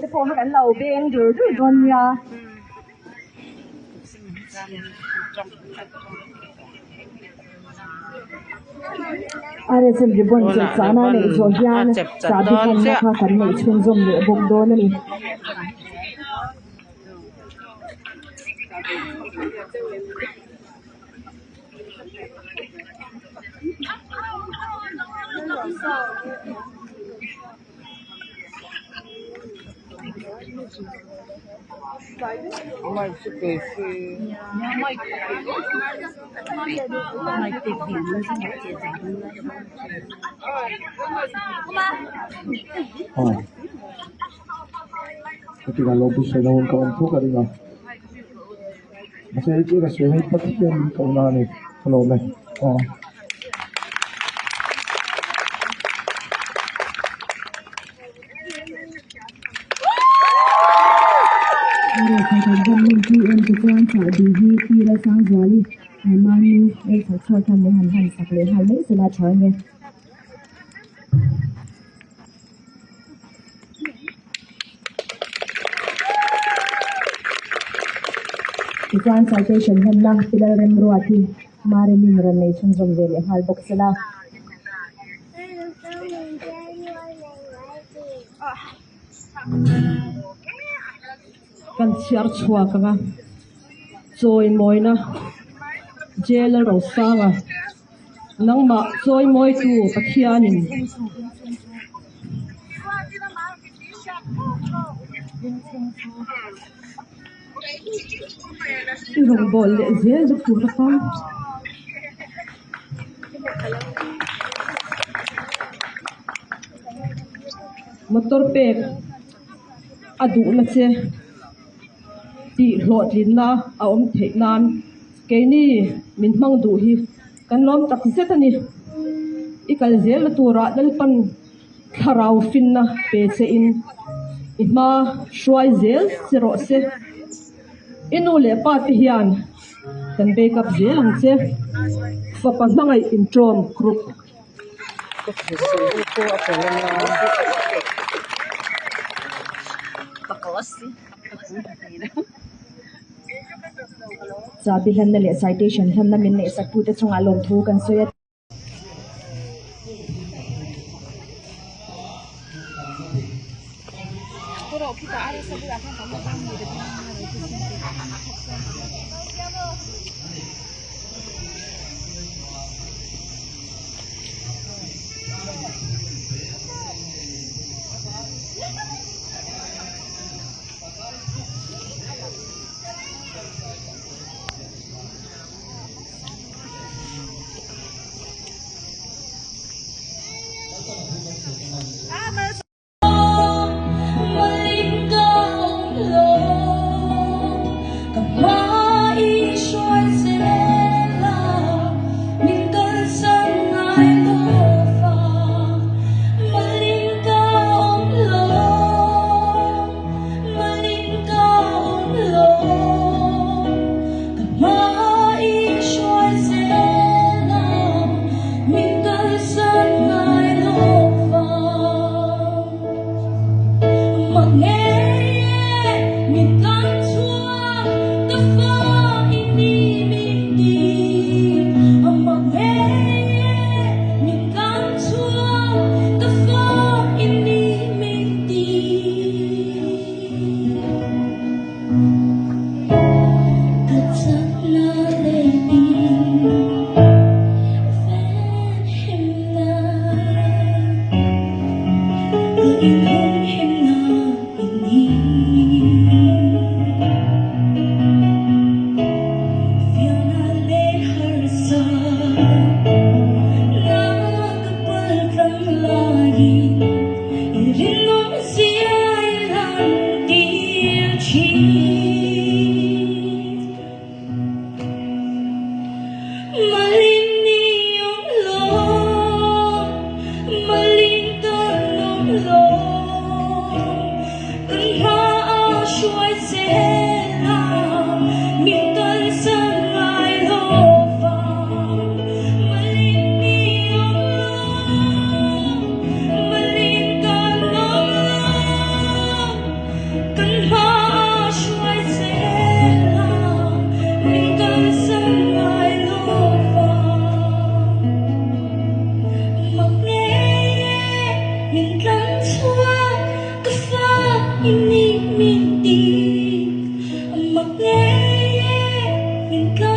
Te pawh kha kan lo beng dur dur dawn nia. RSM ribbon chep chahna a neih zawh hian chahbi hmanna kha kan neih chhunzawm leh bawk dawn a ni. Chuan chahbi hi Pi Lalsangzuali Mami ei chho chhuak hian min han han sak leh nghal mai sela tha ania. Tichuan citation hmanna Pi Lalremruati Maremin rawn nei chhunzawm ve leh nghal bawk sela. Kan chhiar chhuak ang a, chawimawina Jail a rosang a, nangmah chawimawitu Pathianin i rawngbâwl leh zel zuk tur a fam. Motor pek a duhna che tih hlawhtlinna a awm theih nan keini min hmang duh hi kan lawm tak zet a ni. I kal zelna turah Lalpan thlarau finna pe che in i hma hruai zel che rawh se. I nu leh pa te hian kan backup zel ang che. Fapa hmangaih inṭawm group. Chahbi hlanna leh citation hlanna min neihsak tute chungah lawmthu kan sawi a. Ngei e.